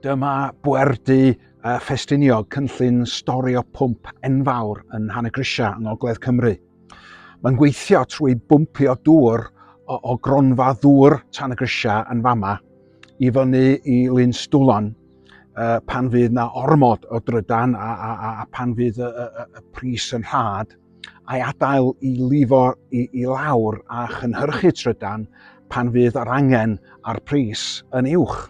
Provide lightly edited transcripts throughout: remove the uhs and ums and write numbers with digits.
Dyma bwerdy uh, Ffestiniog, cynllun storio pwmp enfawr yn Nhanygrisiau yng Ngogledd Cymru. Mae'n gweithio trwy bwmpio dŵr o, o gronfa ddŵr Tanygrisiau yn fama i fyny i Lyn Stwlan uh, pan fydd na ormod o drydan a, a, a, a pan fydd y, y, y pris yn rhad a'i adael i lifo i, i lawr a chynhyrchu trydan pan fydd yr angen a'r pris yn uwch.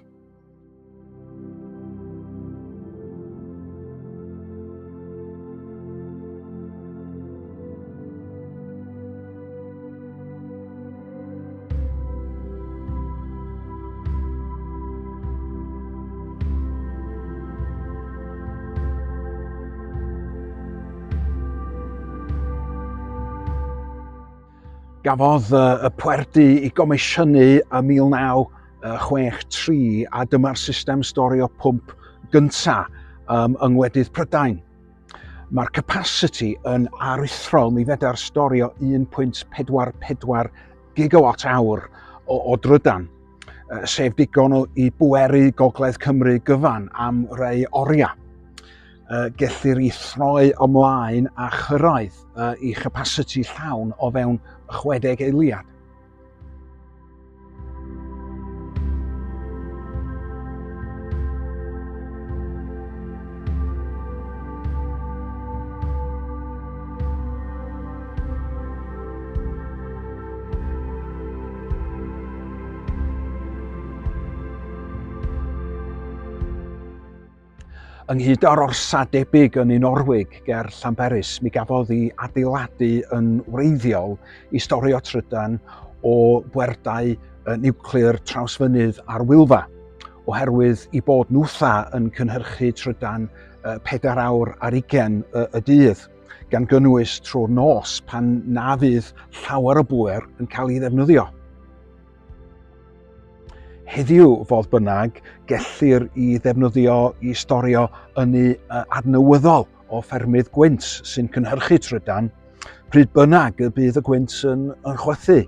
Gafodd y pwerdy i gomisiynu ym 1963 a dyma'r system storio pwmp gyntaf um, yng ngwledydd Prydain. Mae'r capacity yn aruthrol, mi fedar storio 1.44 gigawatt awr o, o drydan, sef digon o, i bweru Gogledd Cymru gyfan am rei oriau. Gellir i throi ymlaen a chyrraedd i chapasiti llawn o fewn 60 eiliad. Ynghyd â'r orsa debyg yn Unorwig ger Llanberis, mi gafodd ei adeiladu yn wreiddiol i storio trydan o bwerdai niwclear Trawsfynydd a'r Wylfa, oherwydd i bod nhwtha yn cynhyrchu trydan pedair awr ar ugain y dydd, gan gynnwys trwy'r nos pan na fydd llawer o bŵer yn cael ei ddefnyddio. Heddiw, fodd bynnag, gellir i ddefnyddio i storio ynni adnewyddol o ffermydd gwynt sy'n cynhyrchu trydan, pryd bynnag y bydd y gwynt yn, yn chwythu.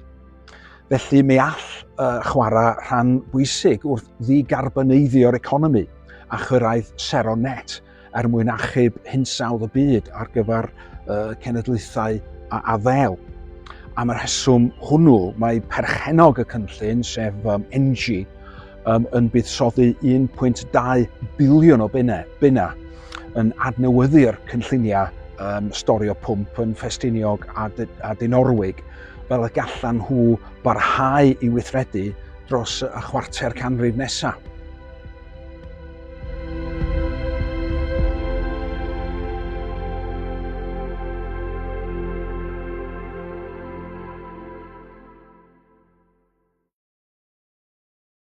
Felly mi all uh, chwarae rhan bwysig wrth ddigarboneiddio'r economi a chyrraedd sero net er mwyn achub hinsawdd y byd ar gyfer uh, cenedlaethau a, a ddel. Am y rheswm hwnnw, mae perchennog y cynllun, sef um, Engie, um, yn buddsoddi 1.2 biliwn o bunna, bunna yn adnewyddu'r cynlluniau um, storio pwmp yn Ffestiniog a, a Dinorwig fel y gallan nhw barhau i weithredu dros y chwarter canrif nesaf.